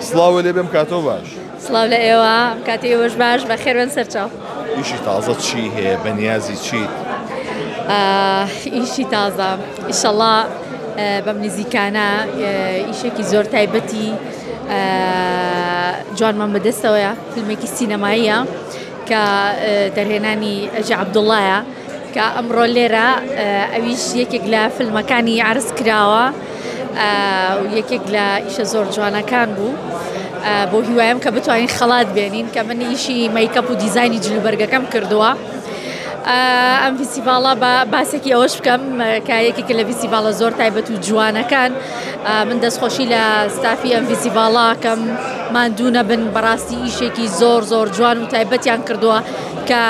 سڵاو لێ بێم کاتۆ باش. سڵاو لە ئێوە، کاتی ئێوەش باش، بەخێربێن سەرچاو. ئیشی تازە چی هەیە، بەنیازی چیت؟ ئیشی تازە ئیشەڵا بەم نزیکانە ئیشێکی زۆر تایبەتی جوانمان بەدەستەوەیە، فیلمێکی سینەماییە کە دەرهێنانی ئەژی عەبدوڵایە کە ئەمڕۆ لێرە ئەویش یەکێک لە فیلمەکانی عەرز کراوە و یەکێک لە ئیشە زۆر جوانەکان بوو. بۆ هیوایم کە بتوانین خەڵات بێنین کە من ئیشی مەیکەپ و دیزاینی جلوبەرگەکەم کردووە. ئەم فیستیڤاڵە بە باسێکی ئەوەش بکەم کە یەکێکە لە فیستیڤاڵە زۆر تایبەت و جوانەکان. من دەستخۆشی لە ستافی ئەم فیستیڤاڵاکەم ماندوو نەبن، بەڕاستی ئیشێکی زۆر زۆر جوان و تایبەتیان کردووە کە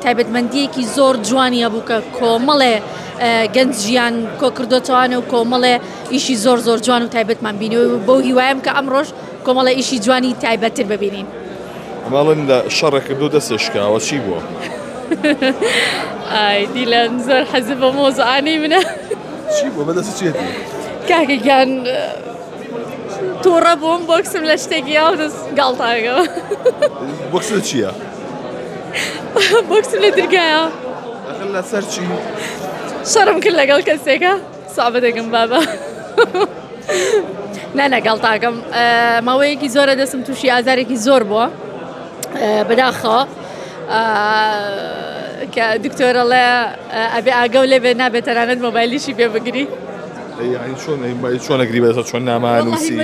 تایبەتمەندیەکی زۆر جوانی هەبوو کە کۆمەڵێ گەنجیان کۆکردۆتەوانە و کۆمەڵێ ئیشی زۆر زۆر جوان و تایبەتمان بینی و بەو هیوایم کە ئەمڕۆژ کۆمەڵێ ئیشی جوانی تایبەتتر ببینین. ئەماڵن لە شەڕێ کردو دەستێ شکاوە چی بووە؟ ئای دیلان زۆر حەزت بە مۆزوعانەی منە. چی بووە بەدەست چێتی؟ کاکە گیان تووڕە بووم بۆکسم لە شتێکی یاو دەست گاڵتاگەوە. بۆکس لە چییە؟ بۆکسم لە درگایە. ئەخر لەسەر چی؟ شەڕم کرد لەگەڵ کەسێکە سوعبە دەکەم بابە. نا لەگەڵ تاکەم ماوەیەکی زۆرە دەستم تووشی ئازارێکی زۆر بووە بەداخەوە کە دکتۆرەڵێ ئەبێ ئاگەو لێ بێ نابێت تەنانەت مۆبایلیشی پێ بگری. چۆن چۆن ئەگری بەدەستە چۆن نامانوسی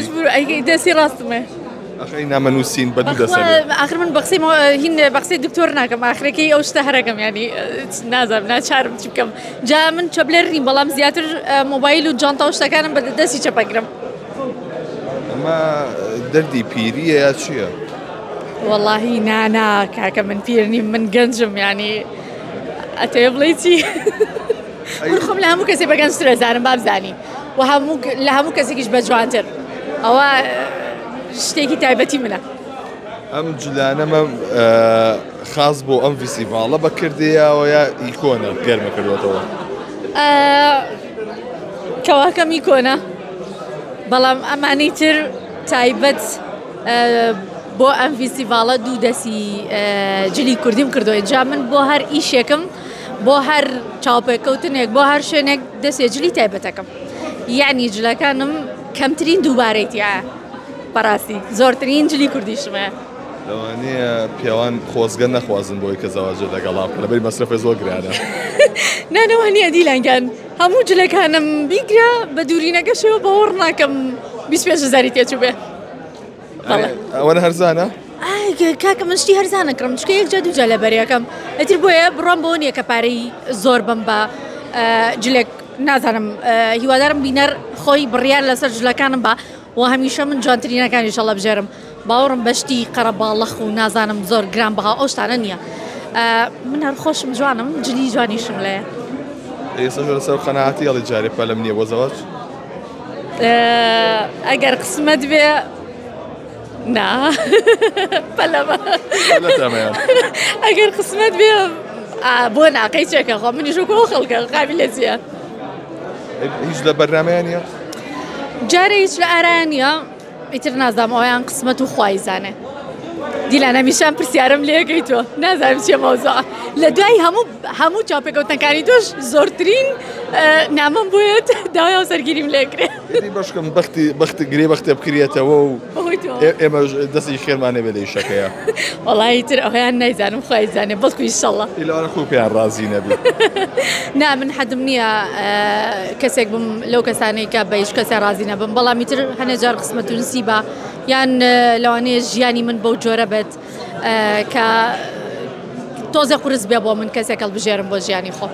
دەستی ڕاستمێ ئەخی نامە نووسین بە دوو دەسە ئاخر من بەقسەی هین بەقسەی دکتۆر ناکەم ئاخرەکەی ئەو شتە هەرەکەم ینی نازانم ناچارم چی بکەم جا من چەپلێر نیم بەڵام زیاتر مۆبایل و جانتا و شتەکانم بە دەستی چەپەگرم. ئەمە دەردی پیریە یا چییە؟ وەڵاهی نانا کاکە من پیر نیم من گەنجم ینی ئەتەوێ بڵێی چی؟ من خۆم لە هەموو کەسێ بە گەنجتر ئەزانم بابزانی و هەموو لە هەموو کەسێکیش بە جوانتر ئەوە شتێکی تایبەتی منە. ئەم جلانەمە خاص بۆ ئەم فیستیڤاڵە بەکردیاوە یا ئیکۆنە گەرمە کردوەتەوە؟ کەواکەم ئیکۆنە بەڵام ئەمانی تر تایبەت بۆ ئەم فیستیڤاڵە دوو دەسی جلی کوردیم کردووە جا من بۆ هەر ئیشێکم بۆ هەر چاوپێکەوتنێک بۆ هەر شوێنێک دەسێ جلی تایبەتەکەم یعنی جلەکانم کەمترین دووبارەی تایە بەڕاستی زۆرترین جلی کوردیشمە. لەوانەیە پیاوان خۆزگە نەخوازن بۆی کە زەواجە لەگەڵا بکەن لەبەری مەسرەفێ زۆر گرانە. نا لەوانەیە دیلان گیان هەموو جلەکانم بیگرە بە دوورینەکەشەوە باوەڕ ناکەم 25 هەزاری تێچوو بێ. ئەوەنە هەرزانە؟ کاکە من شتی هەرزانە کڕم چکە یەک جا دوو جا لەبەرەکەم ئیتر بۆیە بڕۆم بۆ نییە کە پارەی زۆر بم بە جلێک نازانم هیوادارم بینەر خۆی بڕیار لەسەر جلەکانم بە و هەمیشە من جوانترینەکانیش هەڵەبژێرم باوەڕم بە شتی قەرەباڵەخ و نازانم زۆر گران بەها ئەو شتانە نییە من هەر خۆشم جوانم جلی جوانیشم لێ ئێستا لەسەر قەناعەتی ئەڵێ جارێ پەلم نییە بۆ زەواج ئەگەر قسمەت بێ نا پەلەمە ئەگەر قسمەت بێ بۆ ناقەی چێکە خۆ منیش وەکو خەڵکە قابل لە چییە هیچ لە بەرنامەیان نییە جارێ هیچ لە ئارایان نییە ئیتر نازانم ئەویان قسمەت و خوای زانێ دیلان هەمیشان پرسیارم لێگەی تۆ نازانم چیە مەوزوع لە دوای هەموو هەموو چاپێکەوتنەکانی تۆش زۆرترین نامەم بۆیەت داوای هاوسەرگیریم لێکرێ بەشکم بەختی بەخت گرێ بەختێ بکرێتەوە و ئێمە دەستی خێرمان نەبێت لە ئیشەکەیە وەڵی تر ئەویان نایزانم خوای زانێ بەڵکو ئیشەڵڵا لەوانە خۆ پێیان ڕازی نەبی نا من حەدم نییە کەسێک بم لەو کەسانەی کە بە هیچ کەسێ ڕازی نەبم بەڵام ئیتر هەنێ جار قسمەت و نسیبە یان لەوانەیە ژیانی من بەو جۆرە بێت کە تۆزێ قورس بێ بۆ من کەسێک هەڵبژێرم بۆ ژیانی خۆم.